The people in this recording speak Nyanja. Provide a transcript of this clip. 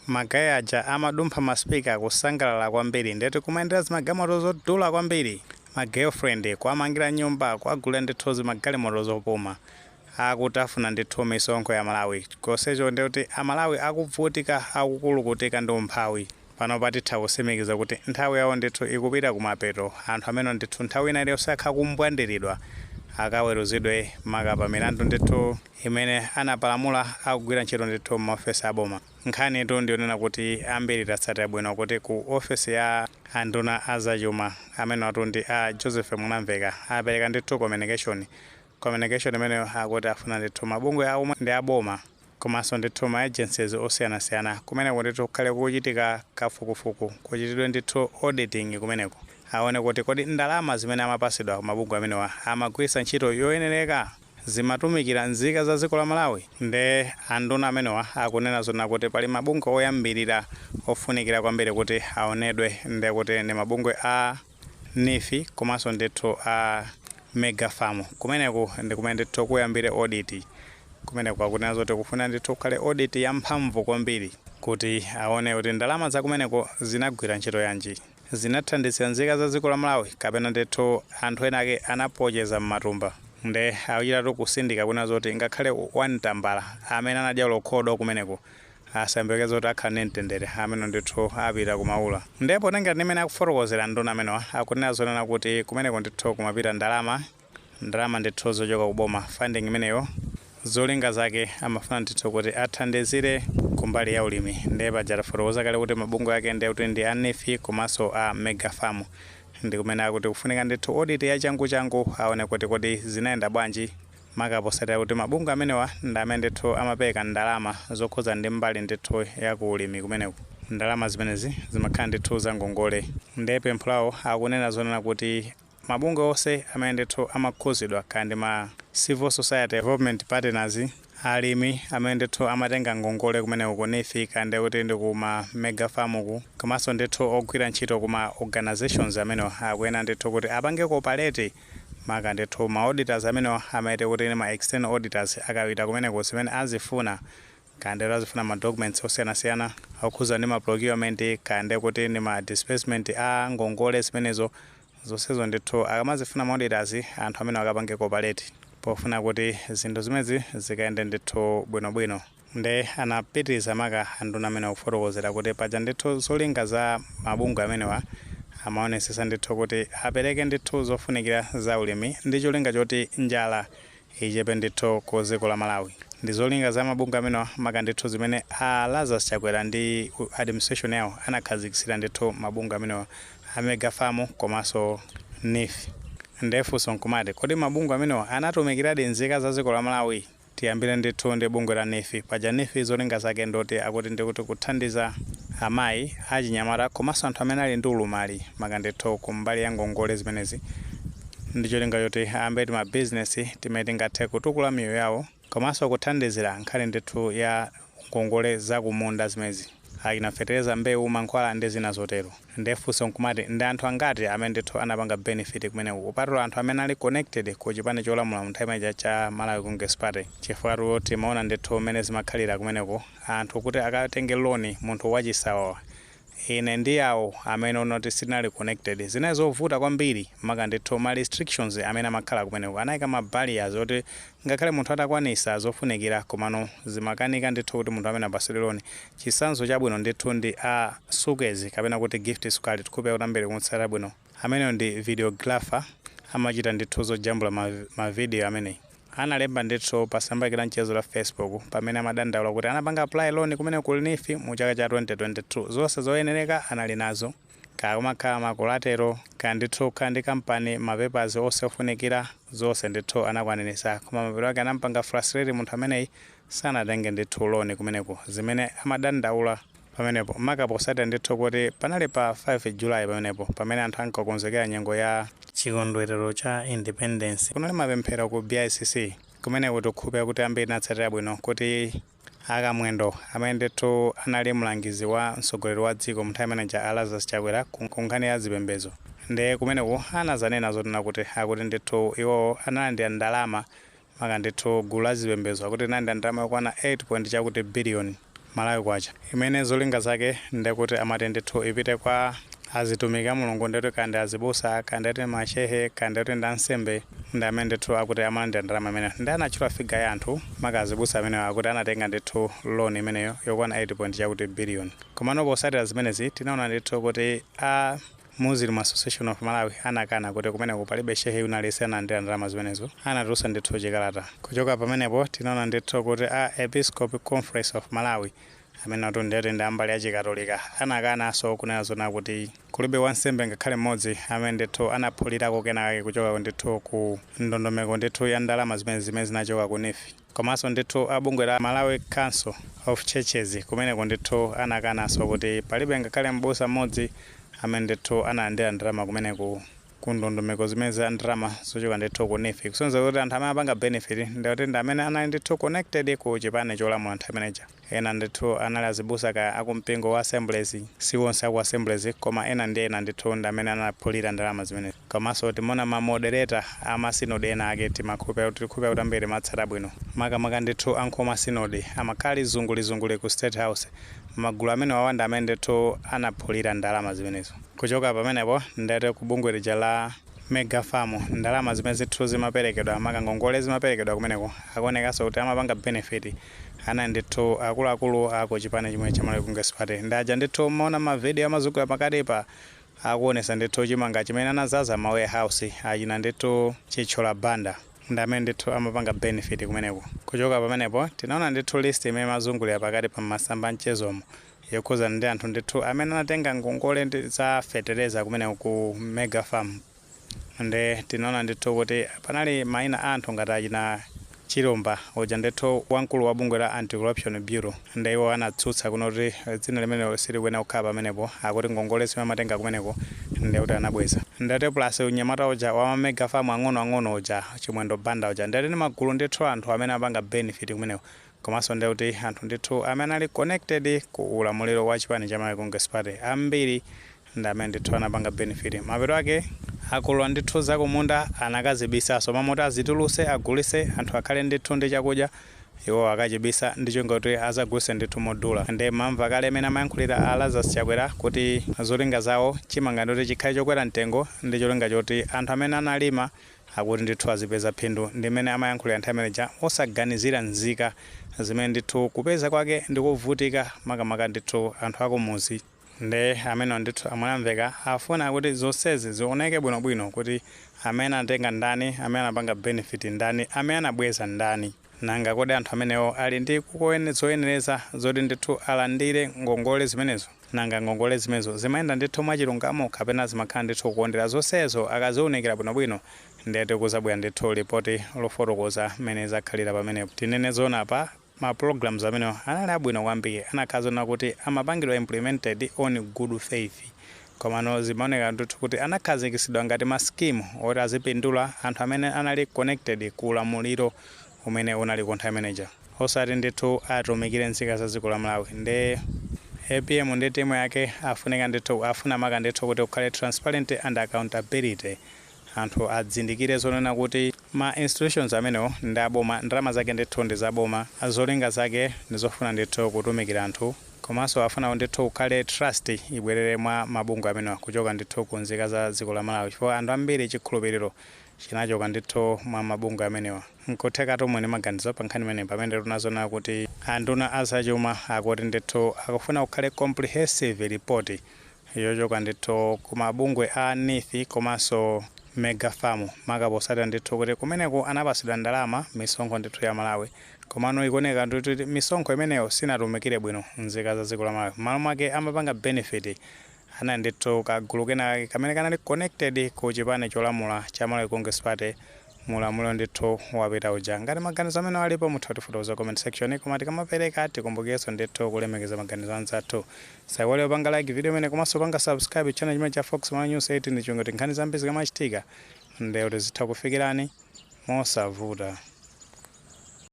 Ma guy aja amadumpha ma speaker kusangalala kwambiri, ndeti kumayendera zimagalimoto zodula kwambiri, ma girlfriend kuamangira nyumba, kuagulira ndithu zimagalimoto zopuma, akutafuna ndithu misonkho ya Malawi. Konsecho ndikuti Amalawi akuvutika, akukulukutika ndi umphawi. Pano patitha kusimikiza kuti nthawi yawo ndithu ikupita kumapeto. Anthu amene ndithu nthawi ina iliyonse akha kumbwandiridwa, akaweruzidwe maka pa milandu ndithu imene anapalamula akugwira ntchito ndithu m'maofesi aboma. Nkhani tu ndionena kuti ambiri tatsatira bwino kuti ku ofesi ya anduna azachuma amene watu ndi a Joseph Mwanamveka apereka ndithu communication. Communication imeneyo akuti afuna ndithu mabungwe aumwe ndi aboma komanso ndithu ma agencies osiyanasiyana, kumeneko ndithu kukhale kuchitika kafukufuku, kuchitidwe ndithu auditing kumeneko, aone kuti kodi ndalama zimene amapasidwa mabungwe amenewa amagwiritsa ntchito yoyenereka, zimatumikira nzika za dziko la Malawi. Nde anduna amenewa akunena zona kuti pali mabungwe oyambirira ofunikira kwambiri kuti aonedwe, nde kuti ndi mabungwe a NEEF komanso ndithu a Mega Farm. Kumeneku ndi kumene ndithu kuyambire audit. Kumeneku akunena zoti kufuna ndithu kukhale audit yamphamvu kwambiri kuti aone kuti ndalama za kumeneko zinagwira ntchito yanji, zinathandizira nzika za dziko la Malawi kapena ndithu anthu ena ake anapocheza m'matumba. Nde akuchitatu kusindika kunena zoti ngakhale wamtambala amene anadya lokhodo kumeneko asayembekeze kuti akhala ndi mtendere, amene ndithu apita kumaula. Ndipo tengera ndi mmene akufotokozera nduna amenewa, akunena zonena kuti kumeneko ndithu kumapita ndalama, ndalama ndithu zochoka kuboma. Funding imeneyo zolinga zake amafuna ndithu kuti athandizire kumbali ya ulimi. Ndiye paja tafotokoza kale kuti mabungwe ake ndiye kuti ndi a NEEF komanso a Mega Farm, ndi kumene akuti kufunika ndithu audit ya changu-changu, aone kuti kodi zinayenda bwanji, maka posatira kuti mabungwe amenewa ndi amene ndithu amapereka ndalama zokhuza ndi mbali ndithu ya ku ulimi kumeneku. Ndalama zimenezi zimakhala ndithu za ngongole. Ndiye pempho lawo akunena zonena kuti mabungwe onse amene ndithu amakhuzidwa, kandi ma civil society development partners, alimi amene ndithu amatenga ngongole kumeneko ku NEEF kandi kuti ndi kuma Mega Farm ku, komanso ndithu ogwira ntchito kuma organizations amenewa, akuyenera ndithu kuti apange cooperate, maka ndithu ma auditors amenewa amaite kuti ndi ma external auditors, akapita kumeneko zimene azifuna, kandi azifuna ma documents osiyanasiyana okhuza ndi ma procurement, kandi kuti ndi ma disbursement a ngongole zimenezo, zonsezo ndithu akamazifuna ma auditors, anthu amene akapange cooperate pofuna kuti zinthu zimenezi zikayende ndithu bwinobwino. Nde anapitiriza maka anduna amene akufotokozera kuti paja ndithu zolinga za mabungwe amenewa amaonesesa ndithu kuti apereke ndithu zofunikira za ulimi ndi cholinga choti njala ichepe ndithu ku dziko la Malawi. Ndi zolinga za mabungwe amenewa, maka ndithu zimene a Lazarus Chakwera ndi administration yawo anakhazikitsira ndithu mabungwe amenewa a Mega Farm komanso NEEF. Ndefunso nkumati, kodi mabungwe amenewa anatumikiradi nzika za dziko la Malawi? Tiyambire ndithu ndi bungwe la NEEF. Paja NEEF zolinga zake ndoti akuti ndikuti kuthandiza amayi, achinyamata komanso anthu amene ali ndi ulumali, maka ndithu kumbali ya ngongole zimenezi, ndi cholinga choti ayambe timabizinesi timene tingathe kutukula miyoyo yawo, komanso kuthandizira nkhani ndithu ya ngongole zakumunda zimenezi, akina fetereza, mbewu, mankhwala ndi zina zotero. Ndefunso nkumati, ndi anthu angati amene ndithu anapanga benefit kumeneku, kupatula anthu amene ali connected ku chipani cholamula mu nthawi imeneja cha Malawi Congress Party? Chifukwa timaona ndithu mmene zimakhalira kumeneko, anthu kuti akatenge loan, munthu wachisawawa, ine ndi awo amene unoti sitinali connected, zinali zovuta kwambiri, maka ndithu ma restrictions amene amakhala kumeneko, anayika ma barriers oti ngakhale munthu atakwanisa zofunikira, komano zimakanika ndithu kuti munthu amene apasidwe loan. Chitsanzo chabwino ndithu ndi a Sukezi kapena kuti Gift Sukali, tikupeza kuti ambiri kumutsatira bwino. Ameneyo ndi videographer, amachita ndithu zojambula ma video. Ameneyi analemba ndithu pa tsamba lake la mchezo la Facebook pamene amadandaula kuti anapanga apply loan kumene ku NEEF mu chaka cha 2022, zonse zoyenereka anali nazo, kaya kumakhala ma collateral, kaya ndithu kukhala ndi kampani, ma papers onse ofunikira, zonse ndithu anakwanirisa, koma mapeto ake anampanga frustrate munthu ameneyi, sanatenge ndithu loan kumeneko zimene amadandaula pamenepo, maka posatira ndithu kuti panali pa 5 July pamenepo pamene anthu ankakonzekera nyengo ya chikondwerero cha independence, kunali mapemphero ku BICC kumene tikhupe kuti ambiri natsatira bwino kuti akamwendo amene ndithu anali mlangizi wa mtsogoleri wa dziko munthawi imeneja a Lazarus Chakwera ku nkhani ya zipembedzo, ndi kumeneku anazanena zotina kuti akuti ndithu iwowo analandira ndalama, maka ndithu gulu la zipembedzo akuti analandira ndalama yokwana 8 point chakuti billion. Malawi kwacha, imene zolinga zake ndekuti amati ndithu ipite kwa azitumiki a Mulungu, ndekuti kandi azibusa, kandi ati mashehe, kandi ati ndi ansembe, ndi amene ndithu akuti amalandira ndalama imeneyo. Ndi anatchula figure ya anthu, maka azibusa ameneyo, akuti anatenga ndithu loan imeneyo yokwana 8 point chakuti billion. Komano posatira zimenezi tinaona ndithu kuti a Muslim Association of Malawi anakana kuti kumeneko palibe shehe wina aliyense analandira ndalama zimenezo, anatulutsa ndithu chikalata. Kuchoka pamenepo tinaona ndithu kuti a Episcopal Conference of Malawi, amene atu ndiyati ndi ambali ya Chikatolika, anakananso kunena zona kuti kulibe wansembe ngakhale mmodzi amene ndithu anaphulirako kenakake kuchoka ndithu ku ndondomeko ndithu ya ndalama zimene zinachoka ku NEEF. Komanso ndithu abungwe la Malawi Council of Churches kumeneko ndithu anakananso kuti palibe ngakhale m'busa mmodzi amene ndithu analandira ndalama kumeneko ku ndondomeko zimene za ndalama zochoka ndithu ku NEEF, kusonyeza kuti anthu amene apanga benefit ndikuti ndi amene anali ndithu connected ku chipani cholamula nthawi imeneja. Ena ndithu anali azibusa ka akumpingo wa Assemblies, si onse aku Assemblies, koma ena ndi ena ndithu ndi amene anaphulira ndalama zimenezi. Komanso timaona ma moderator ama synod ena ake, timakhulupirira kuti tikhulupirira kuti ambiri matsata bwino, makamaka ndithu a Nkhoma Synod, amakhala zungulizunguli ku State House. Magulu amene wawanda amene ndithu anaphulira ndalama zimenezo. Kuchoka pamenepo ndati ku bungwe lija la Mega Farm, ndalama zimene zithu zimaperekedwa, maka ngongole zimaperekedwa kumeneko, akuonekanso kuti amapanga benefit ana ndithu akuluakulu aku chipani chimwe cha Malawi Congress Party. Ndaja ndithu maona mavidiyo amazungulira pakati pa akuonesa ndithu chimanga chimene anazaza ma warehouse, achina ndithu Chithyola Banda ndi amene ndithu amapanga benefit kumeneko. Kuchoka pamenepo tinaona ndithu list imene imazungulira pakati pa masamba mchezomo yokhuzana ndi anthu ndithu amene anatenga ngongole ndi za fetereza kumeneko ku Mega Farm. Nde tinaona ndithu kuti panali mayina a anthu ngati achina Chilumba uja ndithu wamkulu wa bungwe la Anti-Corruption Bureau. Nde iwo anatsutsa kuno kuti dzina limenelo silikuyenera kukhala pamenepo, akuti ngongole zimene amatenga kumeneko ndi kuti anabweza. Ndati plus unyamata uja wa Mega Farm ang'onoang'ono uja, Chimwendo Banda uja, ndati ndi magulu ndithu anthu amene amapanga benefit kumeneko. Komanso ndi kuti anthu ndithu amene ali connected ku ulamuliro wa chipani cha Malawi Congress Party ambiri ndi amene ndithu anapanga benefit. Mapeto ake akolola ndithu zakumunda anakazibisaso, mamoti azituluse agulise anthu akhale ndithu ndi chakudya, iwo akachibisa ndi cholinga kuti azagulise ndithu modula. Ndi mamva kale amene amayankhulira a Lazarus Chakwera kuti zolinga zawo chimanga ndikuti chikhale chokwera mtengo ndi cholinga choti anthu amene analima akuti ndithu azipeza phindu. Ndi mmene amayankhulira nthawi imeneja, osaganizira nzika zimene ndithu kupeza kwake ndikovutika, makamaka ndithu anthu akumuzi. Nde amenewa ndithu a Mwanamveka afuna kuti zonsezi zioneke bwinobwino kuti amene anatenga ndani, amene anapanga benefit ndani, amene anabweza ndani. Nanga kodi anthu amenewo ali ndi zoyenereza zoti ndithu alandire ngongole zimenezo? Nanga ngongole zimenezo zimayenda ndithu mwachilungamo kapena zimakhala ndithu kukondera? Zonsezo akaziunikira bwinobwino, ndiyeti kuzabwera ndithu ripoti lofotokoza mmene zakhalira pamenepo. Tinene zoona pa ma programs amenewo anali abwino kwambiri, anakhala zoona kuti amapangidwa implemented on good faith, komano zimaoneka ndithu kuti anakhazikitsidwa ngati ma scheme oti azipindula anthu amene anali connected ku ulamuliro umene unali ku nthawi imeneja, osati ndithu atumikire nzika za dziko la Malawi. Ndi APM ndi timu yake afunika ndithu, afuna maka ndithu kuti kukhale transparent and accountability, anthu adzindikire zonena kuti ma institutions amenewo ndi aboma, ndalama zake ndithu ndi zaboma, zolinga zake ndi zofuna ndithu kutumikira anthu. Komanso afuna ndithu kukhale trust ibwerere mwa mabungwe amenewa kuchoka ndithu ku nzika za dziko la Malawi, chifukwa anthu ambiri chikhulupiriro chinachoka ndithu mwa mabungwe amenewa. Nkuthekatu mwene maganizo pa nkhani imeneyi, pamene tunazona kuti anduna azachuma akuti ndithu akufuna kukhale comprehensive report yochoka ndithu ku mabungwe a NEEF komanso Mega Farm, maka posatira ndithu kuti kumeneko anapasidwa ndalama, misonkho ndithu ya Malawi, komano ikuoneka ndithu kuti misonkho imeneyo sinatumikire bwino nzika za dziko la Malawi. M'malo mwake amapanga benefit anali ndithu kagulu kenaka kamene kanali connected ku chipani cholamula cha Malawi Congress Party mulamuliro ndithu wapita uja. Ngati maganizo amene alipo, mutha kutifotokoza comment section, koma tikamapereka tikumbukirenso ndithu kulemekeza maganizo anzathu. Saiwale kupanga like video imene komanso panga subscribe channel chimene cha Fox Malawi News 8 ndi chonga kuti nkhani zambiri zikamachitika ndekuti zitha kufikirani mosavuta.